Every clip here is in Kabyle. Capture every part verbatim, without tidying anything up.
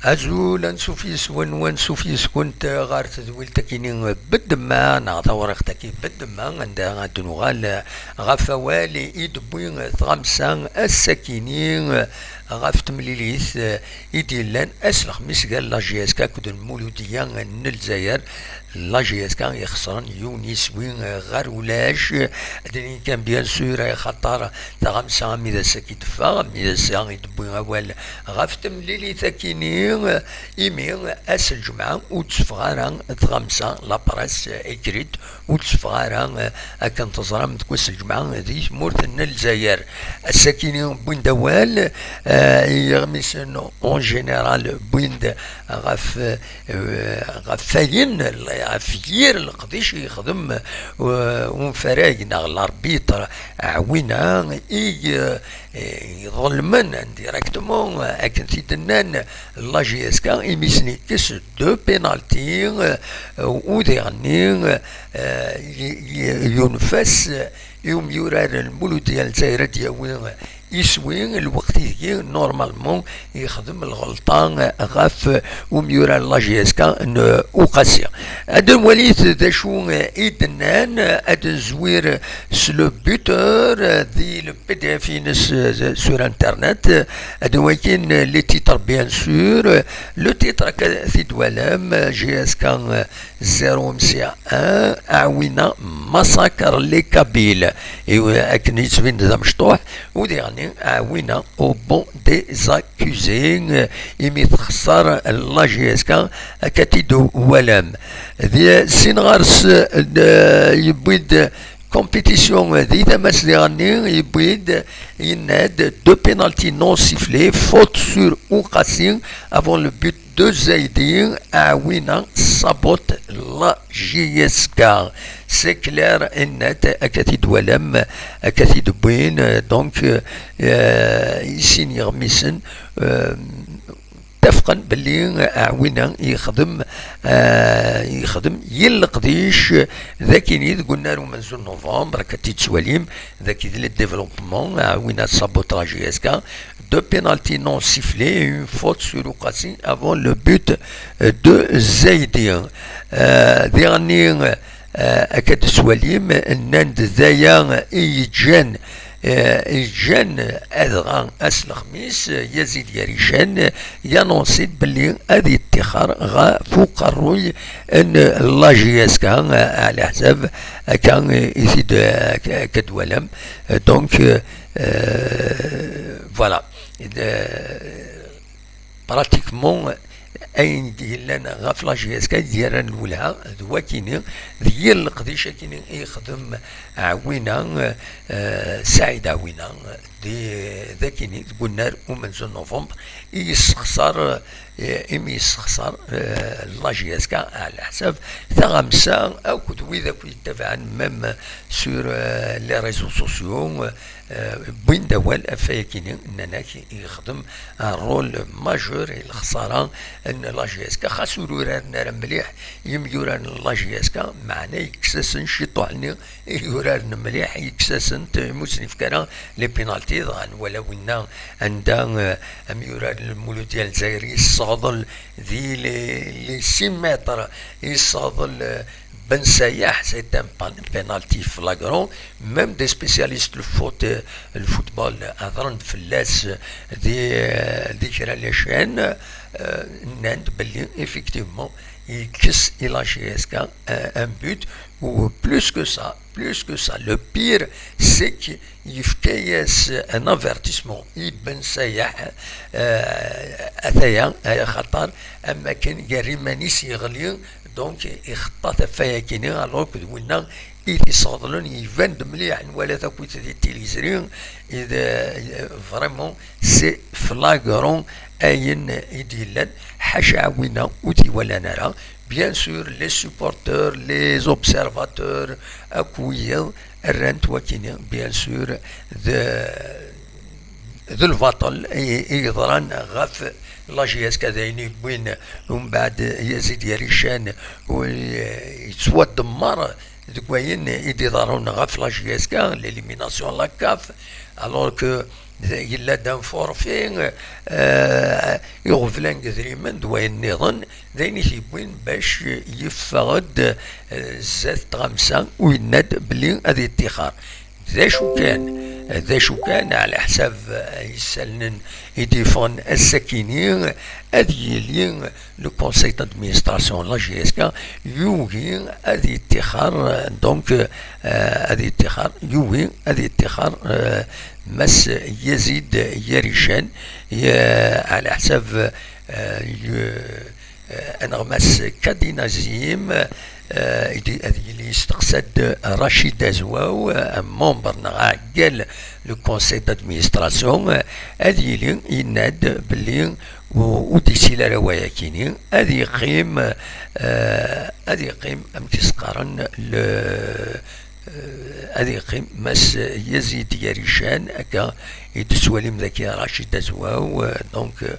Azul, ansuf yes-wen, wansuf yes-kent ɣer tedwilt-agi-nni Beddemma, neɣ tawriqt-agi Beddemma, anda ad nuɣal ɣef wawal i d-tewwi tɣamsa ass-agi-nni ɣef temlilit i d-yellan ass lexmis gar la J S K akked Lmuludiya n Lezzayer. La J S K ixesren yiwen iswi ɣer ulac. Ad d-nini kan, bien sûr, axaṭer taɣamsa, mi d ass-agi d-teffeɣ, mi d ass-a i d-wwi awal ɣef temlilit-agi-nni, imi ass n lǧemɛa ur d-teffeɣ ara tɣamsa, la presse écrite, ur d-teffeɣ ara, akken teẓram, deg wass n lǧemɛa di tmurt n Lezzayer. Ass-agi-nni wwin-d awal, eh, iɣmisen en général wwin-d ɣef, eh, ɣef wayen, ɣef yir leqdic i yexdem, eh, unfarag neɣ l'arbitre Ɛwina i, eh, iḍelmen indirectement, akken t-id-nnan la J S K, imi sen-yekkes deux pénalty, eh, u diɣenni, eh, y-, y-, yunef-as i umyurar n Lmuludiya n Lezzayer ad d-yawi iswi, lweqt ideg normalement yexdem lɣelṭa ɣef umyurar n la J S K n Uqasi. Ad nwalit d acu i d-nnan, ad nezwir s le buteur di le P D F-ines sur internet, ad nwakin les titres bien sûr. Le titre akka t-id-twalam, J S K zéro M C un, Awina massacre les Kabyles. Et, euh, akken yettbin d amecṭuḥ, u diɣenni Awina au banc des accusés, euh, imi texṣer la J S K, akka t-id-twalam. Di sin ɣer-s, euh, yewwi-d compétition di tama-s diɣenni, yewwi-d, yenna-d deux pénaltys non sifflés, faute sur Ouqassi avant le but de Zaidi, Awina sabote la J S K. C'est clair et net, akka t-id-twalam, akka t-id-wwin, euh, donc, euh, i sin yeɣmisen, euh, ttafqen belli Awina yexdem, euh, yexdem yir leqdic, d akini deg unnar umenzu n novembre, akka t-id-twalim, dagi d le développement, Awina sabote la J S K, deux pénaltys non sifflés et une faute sur Ouqassi avant le but, euh, de Zaidi. Euh, diɣenni, euh, akka d-twalim, nnan-d d aya i yeǧǧan, euh, yeǧǧan adɣa ass lexmis, euh, Yazid Yarican, yanonsi-d belli ad yettixer ɣef uqerruy n la J S K, euh, ɛla ḥsab akka i t-id, euh, akka d-twalam. Euh, donc, euh, euh, voilà. Euh, pratiquement, ayen d-yellan ɣef la J S K i d-yerran lwelha d wakini, d yir leqdic akini i yexdem Ɛwina, euh, Saɛid Ɛwina, di, d akini deg unnar umenzu n novembre i yessexṣar, euh, imi yessexṣar, euh, la J S K, ɛla ḥsab taɣamsa akked wid akk yettabaɛen, même sur, euh, les réseaux sociaux, euh, euh, wwin-d awal ɣef wayakini, nnan-ak yexdem un rôle majeur i lexsara n la J S K, xas ur uraren ara mliḥ yimyurar n la J S K, meɛna yekkes-asen ciṭuḥ-nni i yuraren mliḥ, yekkes-asen-t, imi ur sen-yefki ara les pénaltys. Dɣa nwala winna anda, euh, amyurar n Lmuludya n Lezzayer yesseɣḍel di les, les six mètres, yesseɣḍel, euh, Ben Sayaḥ, c'est un pan-, penalty flagrant. Même des spécialistes de foot, euh, le football, euh, hedren-d fell-as, euh, di, euh, di kra les chaînes, euh, nnan-d belli, effectivement, yekkes i la J S K, euh, un but, ou plus que ça, plus que ça. Le pire, c'est que yefka-yas un avertissement i Ben Sayaḥ, euh, ataya, axaṭer am akken gar iman-is yeɣli, donc ixeṭṭa tafayakini, alors que d winna i t-isseɣḍlen, iban-d mliḥ, nwala-t akkit di tilizri, i d, vraiment, c'est flagrant ayen i d-yellan, ḥaca winna ur t-iwalan ara. Bien sûr, les supporters, les observateurs, akk wiyiḍ, rran-t wakini, bien sûr, d, d lbaṭel i, i yeḍran ɣef la J S K, d ayen yewwin umbeɛd Yazid Yarican, u yettwademmer deg wayen i d-iḍerrun ɣef la J S K, l'élimination à la CAF, alors que yella-d un forfait, eh, iɣeblan n yedrimen d wayen nniḍen, d ayen i t-yewwin bac yeffeɣ-d, eh, zdat tɣamsa u yenna-d belli ad yeṭṭixer. D acu kan, d acu kan, ɛla ḥsab, eh, isallen i d-yeffɣen ass-akini, ad yili le conseil d'administration n la J S K yugi ad yeṭṭixer, donc, eh, ad yeṭṭixer, yugi ad yeṭṭixer, eh, Mass Yazid Yarican, eh, ɛla ḥsab, eh, yu-, eh, aneɣmas Kadi Nazim, eh, i di-, ad yili yesteqsa-d Rachid Azwaw, eh, membre neɣ aɛeggal le conseil d'administration, eh, ad yili yenna-d belli u-, ur d-yessil ara wayakini, ad yeqqim, eh, ad yeqqim, amek i s-qqaren, le, eh, ad yeqqim Mass Yazid Yarican, akka i d-tettwalim daki Rachid Azwaw, eh, donc, eh,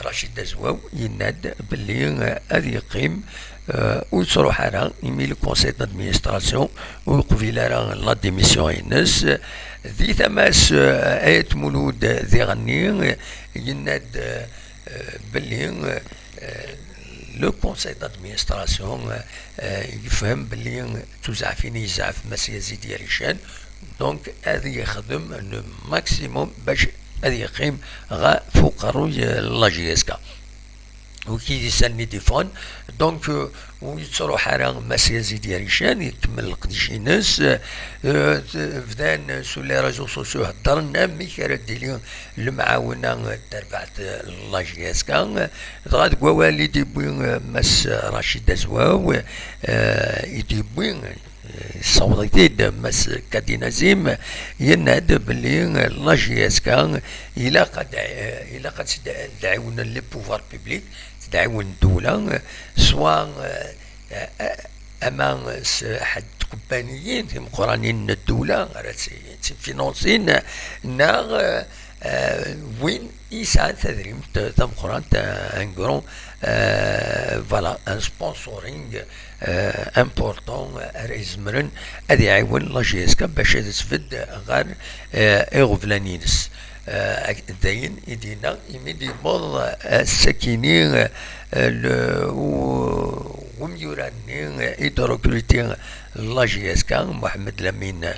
Rachid Azwaw yenna-d belli, eh, ad yeqqim, eh, ur yettruḥ ara imi le conseil d'administration ur yeqbil ara la démission-ines. Di tama-s, eh, Ayt Mulud diɣenni, eh, yenna-d, eh, belli, eh, le conseil d'administration, eh, yefhem belli d tuzeɛfin i yezɛef Mass Yazid Yarican, donc ad yexdem le maximum bac ad yeqqim ɣef uqerruy, eh, n la J S K. Wi k-id-isalen i d-iffɣen. Donc, euh, ur yettruḥ ara Mass Yazid Yarican, ikemmel leqdic-ines. Euh, bdan sur les réseaux sociaux heddren amek ara d-tili lemɛawna n terbaɛt n la J S K. Dɣa deg wawal i d-iwwi, euh, Mass Rachid Azwaw, euh, i d-iwwi, euh, yessaweḍ-it-id Mass Kadi Nazim, yenna-d belli, euh, la J S K ilaq ad, euh, ilaq ad tt-, ad ɛiwnen les pouvoirs publics, tedɛiwen ddula, euh, soit, euh, euh, ama s ḥedd tkumpaniyin timeqranin n ddula ara tt-, tt-, finansin, neɣ, euh, euh, win yesɛan tadrimt tameqrant, euh, un grand, euh, voilà, un sponsoring, euh, important, euh, ara izemren ad iɛiwen la J S K bac ad tbedd ɣer, euh, iɣeblan-ines. Euh, ak-, d ayen i d-yenna imi d-yewweḍ, euh, ass-akini, euh, le, u-, wemyura-nni, euh, i d-recruti la J S K, Mohamed Lamine,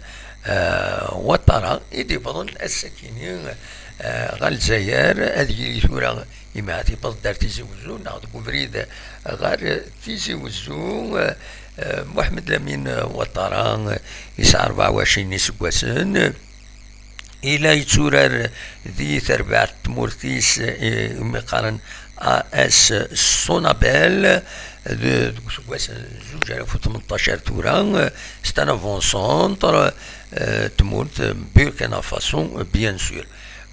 euh, Ouattara, i d-yewwḍen ass-akini, euh, ɣer Lezzayer, ad yili tura imi ad yewweḍ-d ar Tizi Wezzu, neɣ deg ubrid ɣer Tizi Wezzu. Euh, Mohamed Lamine Ouattara, euh, yesɛa rebɛa u ɛecrin iseggasen. Yella yetturar di terbaɛt n tmurt-is, eh, umi qqaren A S Sonabel, de-, deg useggas n zuǧ alaf u tmenṭac ar tura, c'est un avant-centre, eh, tmurt, eh, Burkina Faso, bien sûr.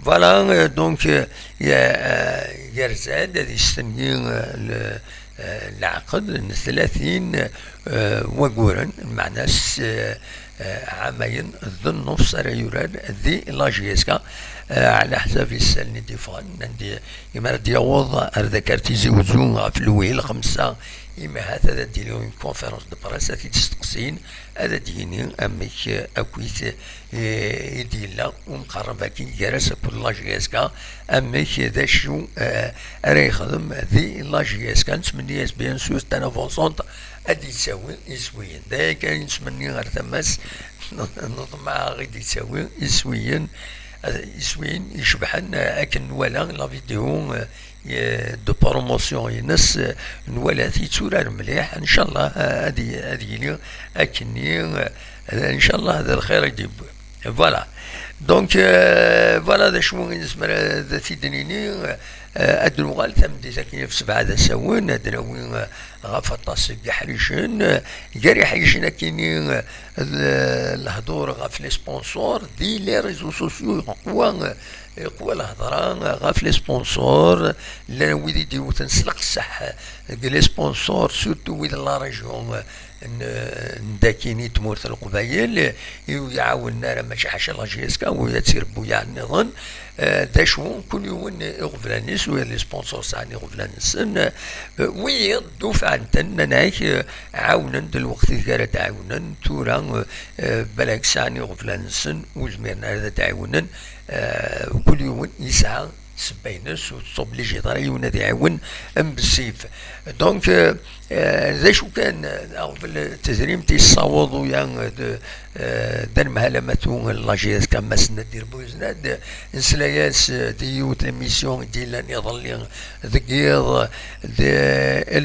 Voilà, eh, donc, eh, ya-, eh, yerza-d ad yestenyi, eh, le-, eh, leɛqed n tlatin, eh, waguren, meɛna s-, eh, eh, ɛamayen d nnefs ara yurar di la J S K. Eh, ɛla ḥsab isallen i d-yeffɣen, nnan-d imi ara d-yaweḍ ar dakar Tizi Wezzu ɣef lwil xemsa, imi ahat ad d-yili une conférence de presse, ad t-id-steqsin, ad d-yini amek, eh, akkit, eh, i d-yella umqerreb-agi gar-as akked la J S K, amek d acu, eh, ara yexdem di la J S K. Nettmenni-as, bien sûr, c'est un avant-centre, ad d-yettawi iswiyen. D aya kan i nettmenni ar tama-s, neḍmeɛ ad d-yettawi iswiyen, eh, iswiyen icebḥen, eh, akken nwala la vidéo, eh, eh, de promotion-ines, eh, nwala-t yetturar mliḥ. Ncallah, eh, ad y-, ad yili akkenni, eh, ncallah d lxir i d-yewwi. Voilà. Donc, euh, voilà d acu i nezmer ad t-id-nini. Euh, ad nuɣal tameddit akken ɣef sebɛa d asawen, ad nawi, euh, ɣef aṭas n yiḥricen. Euh, gar yiḥricen akkenni, euh, l-, lehdur ɣef les sponsors, di les réseaux sociaux, yeqwa, yeqwa lehdur ɣef les sponsors, llan wid i d-yewten s leqseḥ deg les sponsors, surtout wid n la région, euh, n, n dakini tmurt n Leqbayel, i ur iɛawnen ara mačči ḥaca la J S K, u ad tirebbuyaɛ nniḍen. Eh, d acu, kul yiwen iɣeblan-is, u les sponsors sɛan iɣeblan-nsen. Eh, wiyiḍ, ddufa, Nnan-ak, eh, ɛawnen-d lweqt ideg ara d-ɛawnen, tura, eh, eh, balak sɛan iɣeblan-nsen, ur zmiren ara ad d-ɛiwnen, eh, kul yiwen yesɛa ssebba-ines, ur tettoblijit ara yiwen ad iɛiwen am bessif. Donc, eh, eh, d acu kan, eh, aɣbel tedrimt yessaweḍ uya, eh, d, eh, d anemhal amatu n la J S K, Mass Nadir Bouznad, nesla-as, eh, di yiwet l'émission i d-yellan iḍelli deg yiḍ, d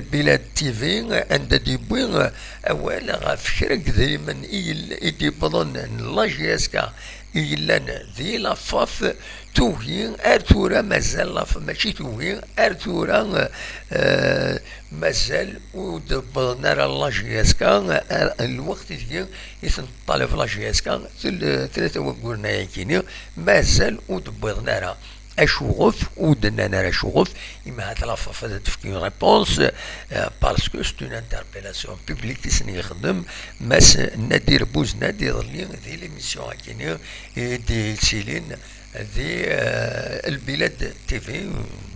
Lbilad T V, anda d-yewwi awal ɣef kra n yedrimen i yell-, i d-yewwḍen n la J S K i yellan di la FAF, tugi ar tura mazal la FAF, mačči tugi, ar tura, eh, mazal ur d-wwḍen ara la J S K, ar lweqt ideg i ten-teṭṭalab la J S K, tel-, tlata wagguren ayakini, mazal ur d-wwiḍen ara. Acuɣef ur d-nnan ara acuɣef? Imi ahat la FAF ad d-tefk une réponse, euh, parce que c'est une interpellation publique i sen-yexdem Mass Nadir Bouznad iḍelli di l'émission akini i d-yettilin di, euh, Lbilad T V,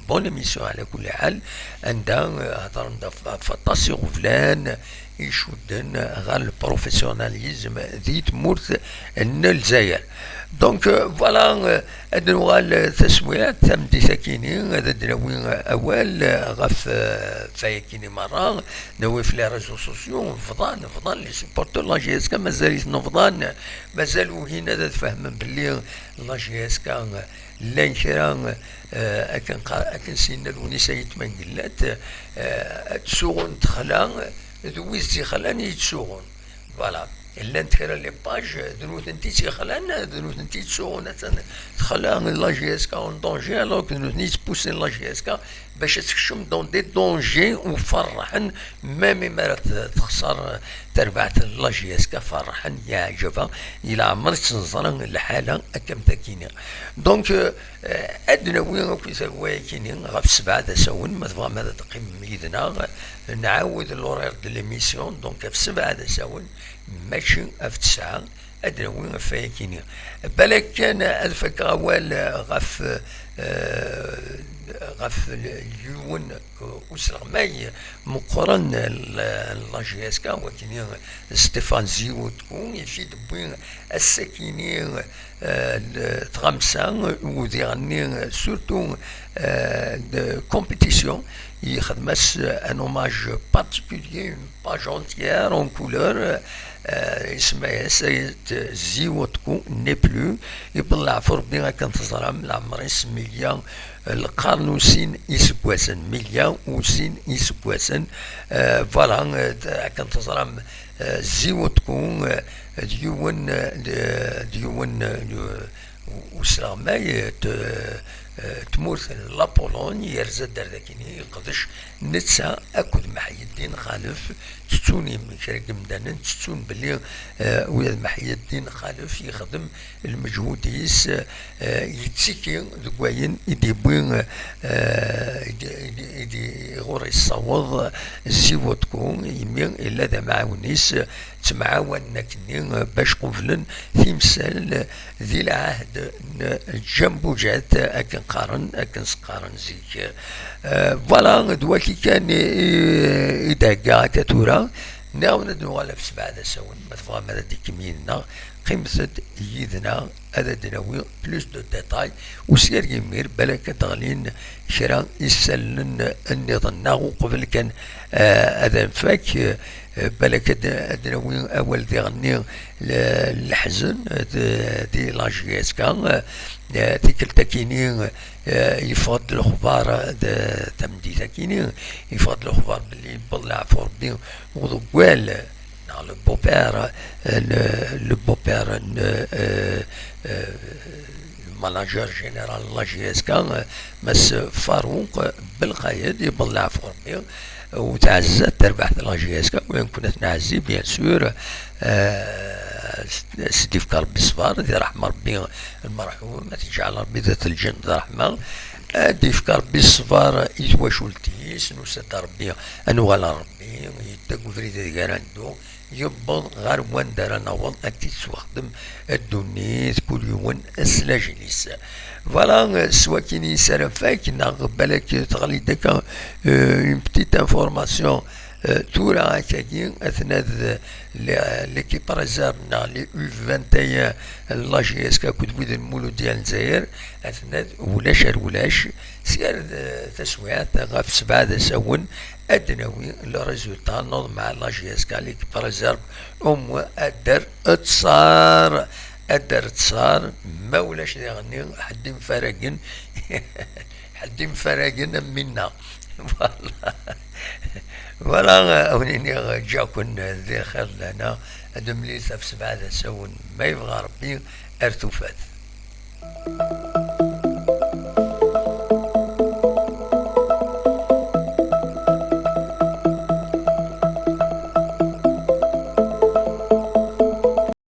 bonne émission ɛla kulli ḥal, anda, euh, hedren-d ɣef, ɣef aṭas iɣeblan icudden ɣer le professionnalisme di tmurt n Lezzayer. Donc, euh, voilà, euh, ad nuɣal, euh, taswiɛt, tameddit akini, ad d-nawi, euh, awal, euh, ɣef, euh, ɣef wayakini merra, nawi ɣef les réseaux sociaux, bḍan, bḍan les supporters n la J S K, mazal-iten bḍan, mazal ugin ad, ad fehmen belli la J S K, euh, llan kra, euh, akken qa-, akken s-yenna Lewnis Ayt Mengellat, euh, ad ttsuɣun texla, d wid tt-ixlan i yettsuɣun. Voilà. Llant kra les pages, d nutenti i tt-ixlan, d nutenti i yettsuɣun, attan texla la J S K en danger, alors que d nutni i yettpussin la J S K bac ad tekcem dans des dangers u ferrḥen, même imi ara t-, texṣer terbaɛt n la J S K, ferrḥen, yeɛǧeb-aɣ, i leɛmer i tt-neẓra lḥala akka am takini. Donc, euh, Eh, ad d-nawi akk wayakini ɣef sebɛa d asawen, ma tebɣam ad d-teqqimem yid-neɣ, nɛawed l'horaire de l'émission, donc ɣef sebɛa d asawen, mačči ɣef tesɛa, ad d-nawi ɣef wayakini. Balak kan ad fakeɣ awal ɣef, eh, ɣef l-, yiwen usleɣmay meqqren n la J S K, wakini Stéphane Ziotko, i fi d-wwi ass-akini, eh, l-, tɣamsa, u diɣenni, surtout, eh, de compétition, yexdem-as un hommage particulier, une page entière en couleur, eh, isemma-yas Ziotko n'est plus, yewweḍ leɛfu Rebbi akken teẓram, leɛmer-is meyya lqern u sin iseggasen, meyya u sin iseggasen, eh, voilà, eh, akken teẓram, eh, Ziotko, eh, d yiwen, eh, d, d yiwen, eh, usleɣmay, eh, t-, eh, tmurt n la Pologne, yerza-d ar dakini, yeqdec netta akked Meḥyeddin Xalef, ttettun im-, kra n yimdanen, ttettun belli, eh, ula d Meḥyeddin Xalef yexdem lmeǧhud-is, eh, yettiki deg wayen i d-yewwi, eh, i d-, i d-, i d-, i ɣur yessaweḍ Ziotko, imi yella d amɛawen-is, ttemɛawanen akkenni, eh, bac qublen timsal di lɛahd n Ǧambujat, akken qqaren, akken s-qqaren zik. Eh, voilà, d waki kan i, i, i d-heggaɣ akka tura. Nniɣ-awen ad nuɣal ɣef sebɛa d asawen, ma tebɣam ad d-tekkem yid-neɣ, qqimet-d yid-neɣ, ad d-nawi plus de détails, u s yar yimir, balak ad d-ɣlin kra isallen nniḍen, neɣ uqbel kan, eh, ad nfak, eh, balak ad, ad d-nawi awal diɣenni, le-, leḥzen, eh, di la J S K, eh, tikkelt akini, eh, yeffeɣ-d lexbar, eh, d-, tameddit akini, yeffeɣ-d lexbar belli yewweḍ leɛfu Rebbi uḍeggal, neɣ le beau-père, euh, le, le beau-père, euh, euh, euh, le manager général n la J S K, euh, Mass Farouk Belkayed, yewweḍ leɛfu Rebbi, u tɛezza terbaɛt n la J S K, u nekkni ad t-nɛezzi, bien sûr, euh, s-, s-d-yefk Rebbi ṣṣber, di ṛṛeḥma Rebbi lmerḥum, ad t-yeǧɛel Rebbi dat lǧenn d ṛṛeḥma, ad d-yefk Rebbi ṣṣber i twacult-is, nusa-d Rebbi, ad nuɣal ɣer Rebbi, yedda deg ubrid ideg ara neddu, yewweḍ ɣer wanda ara naweḍ, ad t-id-teswexdem ddunit, kul yiwen s lajel-is. Voilà, s wakin i yessaraf akk, neɣ balak teɣli-d akka, euh, une petite information, Tura akkagi, atnad l'équipe réserve neɣ les U vingt et un n la J S K akked wid n Mulud n Lezzayer, atnad ulac ar ulac, sya ar taswiɛt ɣef sebɛa d asawen ad d-nawi le résultat n uḍmeɛ n la J S K, l'équipe réserve, au moins ad d-terr ttṣar, ad d-terr ttṣar, ma ulac diɣenni ḥedd imfaragen, ḥedd imfaragen am winna. Voilà. Voilà, a wen-iniɣ ǧǧiɣ-ken di lxir d lehna, ad nemlil ɣef sebɛa d asawen ma yebɣa Rebbi ar tufat.